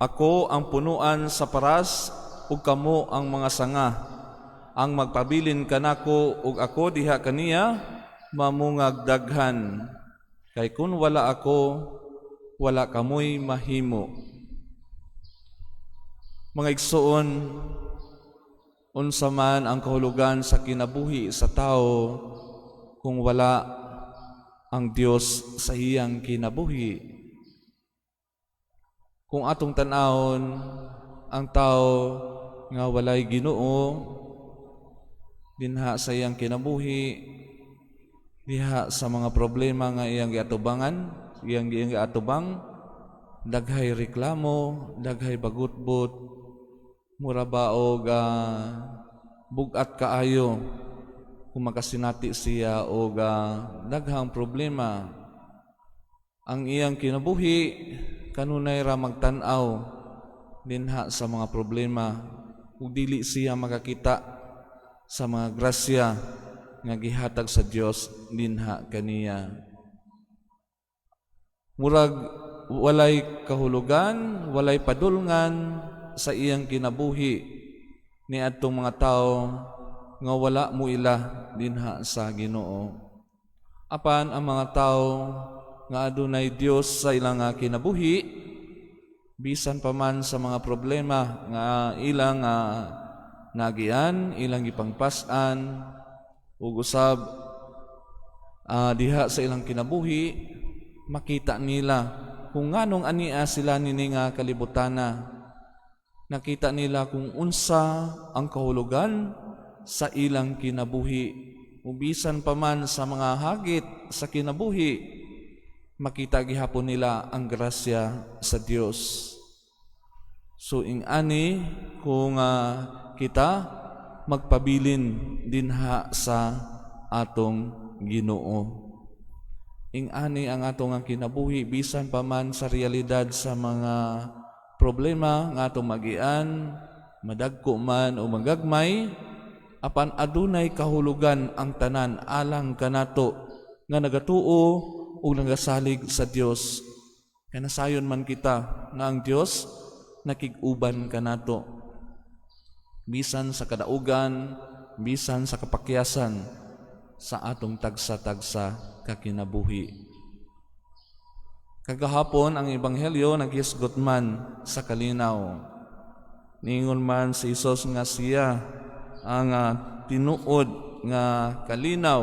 Ako ang punuan sa paras ug kamo ang mga sanga. Ang magpabilin kanako ug ako diha kaniya, mamungag daghan. Kay kun wala ako, wala kamoy mahimo. Mga igsoon, unsa man ang kahulugan sa kinabuhi sa tao kung wala ang Dios sa iyang kinabuhi? Kung atong tan-awon ang tao nga walay Ginoo dinha sa iyang kinabuhi, diha sa mga problema nga iyang giatubangan, iyang giatubang, daghay reklamo, daghay bagutbot, mura ba og bugat kaayo kung makasinati siya og daghang problema. Ang iyang kinabuhi kanunay ra magtan-aw dinha sa mga problema ug dili siya makakita sa mga grasya nga gihatag sa Dios dinha kaniya. Murag walay kahulugan, walay padulngan sa iyang kinabuhi ni adtong mga tawo nga wala moila dinha sa Ginoo. Apan ang mga tawo nga adunay Dios sa ilang kinabuhi, bisan pa man sa mga problema nga ilang nagian, ilang gipangpas-an ug usab diha sa ilang kinabuhi, makita nila kung nganong ania sila nini nga kalibutana. Nakita nila kung unsa ang kahulugan sa ilang kinabuhi. Ug bisan pa man sa mga hagit sa kinabuhi, makita gihapon nila ang grasya sa Dios. So ing-ani kung kita magpabilin dinha sa atong Ginoo. Ing-ani ang atong ang kinabuhi bisan pa man sa realidad sa mga problema nga atong magian, madagko man o magagmay, apan adunay kahulugan ang tanan alang kanato nga nagatuo ug nagasalig sa Dios. Kay nasayon man kita nga ang Dios nakig-uban kanato. Bisan sa kadaugan, bisan sa kapakyasan sa atong tagsa-tagsa kakinabuhi. Kagahapon, ang Ebanghelyo naghisgot man sa kalinaw. Ningon man si Hesus nga siya ang tinuod nga kalinaw.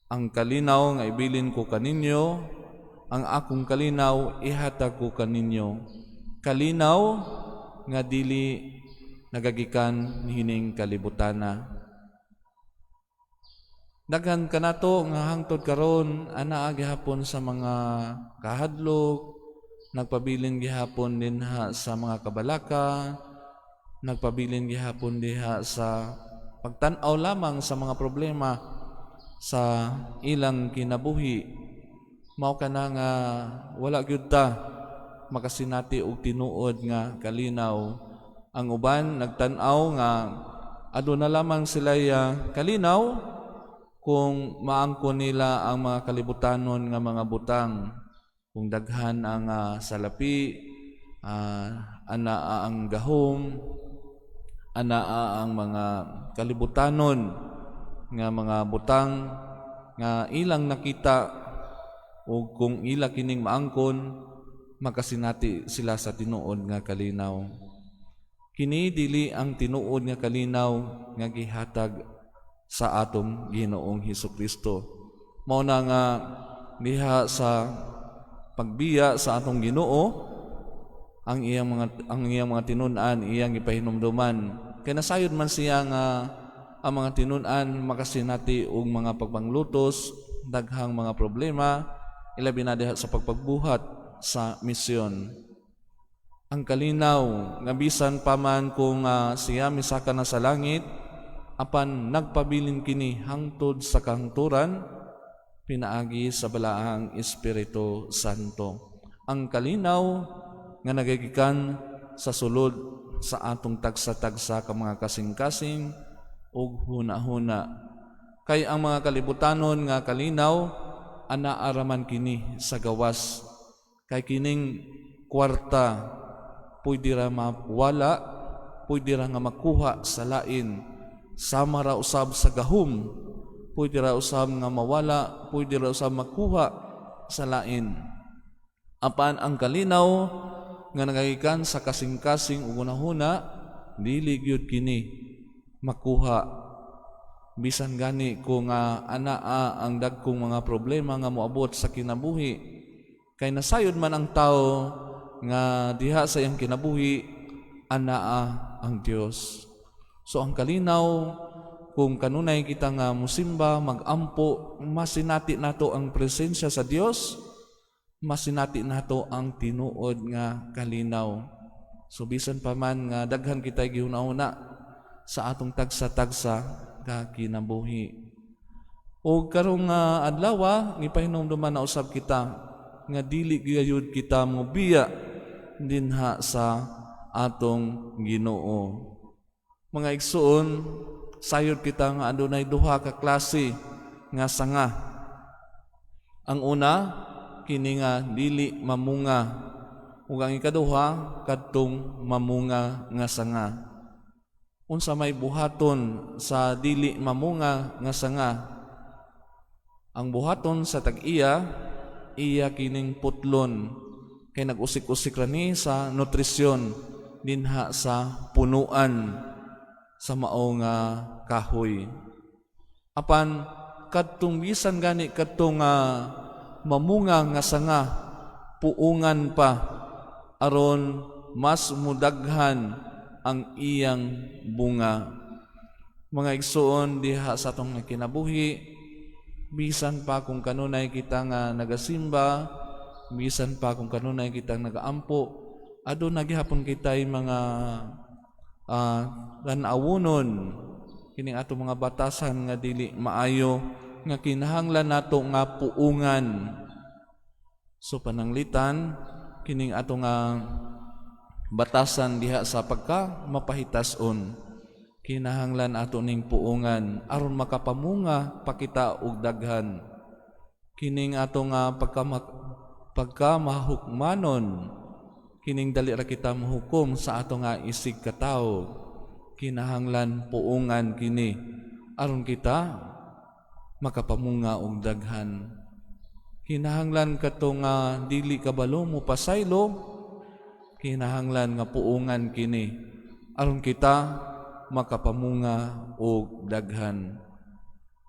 Ang kalinaw nga ibilin ko kaninyo, ang akong kalinaw ihatag ko kaninyo. Kalinaw nga dili nagagikan niining kalibutana. Daghan kanato nga hangtod karon anaa gihapon sa mga kahadlok, nagpabilin gihapon dinha sa mga kabalaka, nagpabilin gihapon diha sa pagtan-aw lamang sa mga problema sa ilang kinabuhi. Mao kana nga wala gyud ta makasinati og tinuod nga kalinaw. Ang uban nagtan-aw nga aduna lamang sila kalinaw kung maangkon nila ang mga kalibutanon nga mga butang, kung daghan ang salapi, anaa ang gahom, anaa ang mga kalibutanon nga mga butang nga ilang nakita, o kung ila kining maangkon, makasinati sila sa tinuod nga kalinaw. Kini dili ang tinuod nga kalinaw nga gihatag sa atong Ginoong Hesus Kristo. Mao na nga diha sa pagbiya sa atong Ginoo, ang iyang mga tinun-an iyang gipahinumduman. Kay nasayod man siya nga ang mga tinun-an makasinati og mga pagpanglutos, daghang mga problema, ilabi na diha sa pagpagbuhat sa misyon. Ang kalinaw nga bisan pa man kung siya misaka na sa langit, apan nagpabilin kini hangtod sa kahangturan pinaagi sa Balaang Espiritu Santo. Ang kalinaw nga nagagikan sa sulod sa atong tagsa-tagsa ka mga kasing-kasing ug huna-huna. Kay ang mga kalibutanon nga kalinaw, anaa raman kini sa gawas. Kay kining Kwarta, pwede ra mawala, pwede ra nga makuha sa lain. Sama ra usab sa gahom, pwede ra usab nga mawala, pwede ra usab makuha sa lain. Apan ang kalinaw nga nagagikan sa kasing-kasing ug hunahuna, dili gyud kini makuha, bisan gani kung nga anaa ang dagkong mga problema nga moabot sa kinabuhi, kay nasayod man ang tao nga diha sa iyang kinabuhi anaa ang Dios. So ang kalinaw, kung kanunay kita nga musimba, magampo, masinati nato ang presensya sa Dios, masinati nato ang tinuod nga kalinaw. So bisan pa man nga daghan kita gihuna-huna sa atong tagsa-tagsa ka kinabuhi. O karong nga adlaw, gipahinumduman na usab kita nga dili gayud kita mobiya dinha sa atong Ginoo. Mga igsuon, sayod kita nga adunay duha ka klase nga sanga. Ang una, kini nga dili mamunga, ug ang ikaduha, kadtong mamunga nga sanga. Unsa may buhaton sa dili mamunga nga sanga? Ang buhaton sa tag-iya, iya kining putlon, kay nag-usik-usik ra ni sa nutrisyon dinha sa punuan sa mao nga kahoy. Apan kadtong bisan gani kadtong mamunga nga sanga, puungan pa aron mas mudaghan ang iyang bunga. Mga igsuon, diha sa atong kinabuhi, bisan pa kung kanunay kita nga nagasimba, bisan pa kung kanunay kita nagaampo, aduna gihapon kitay mga tan-awonon, kining ato mga batasan nga dili maayo nga kinahanglan nato nga puungan. So pananglitan kining ato nga batasan diha sa pagka mapahitason, kinahanglan ato ning puungan aron makapamunga pa kita og daghan. Kining ato nga pagka mahukmanon, kining dali ra kita mohukom sa ato nga isig katawo, kinahanglan puungan kini aron kita makapamunga og daghan. Kinahanglan kato nga dili kabalo mo pasaylo, kinahanglan nga puungan kini aron kita makapamunga og daghan.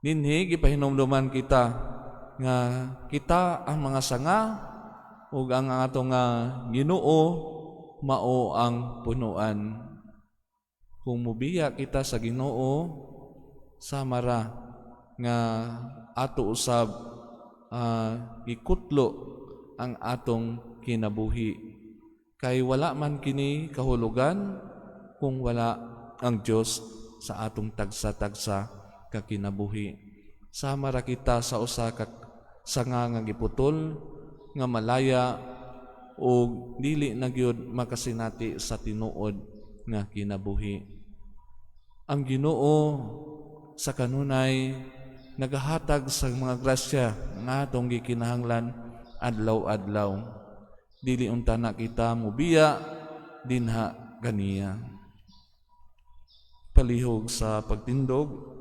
Dinhi gipahinumduman kita nga kita ang mga sanga ug ang ato nga Ginoo mao ang punuan. Kung mubiya kita sa Ginoo, sama ra nga ato usab gikutlo ang atong kinabuhi, kay wala man kini kahulugan kung wala ang Dios sa atong tagsa-tagsa ka kinabuhi. Sama ra kita sa usa ka sanga nga giputol, nga malaya ug dili na gyud makasinati sa tinuod nga kinabuhi. Ang Ginoo sa kanunay nagahatag sa mga grasya nga atong gikinahanglan adlaw-adlaw. Dili unta na kita mubiya dinha kaniya. Palihog sa pagtindog.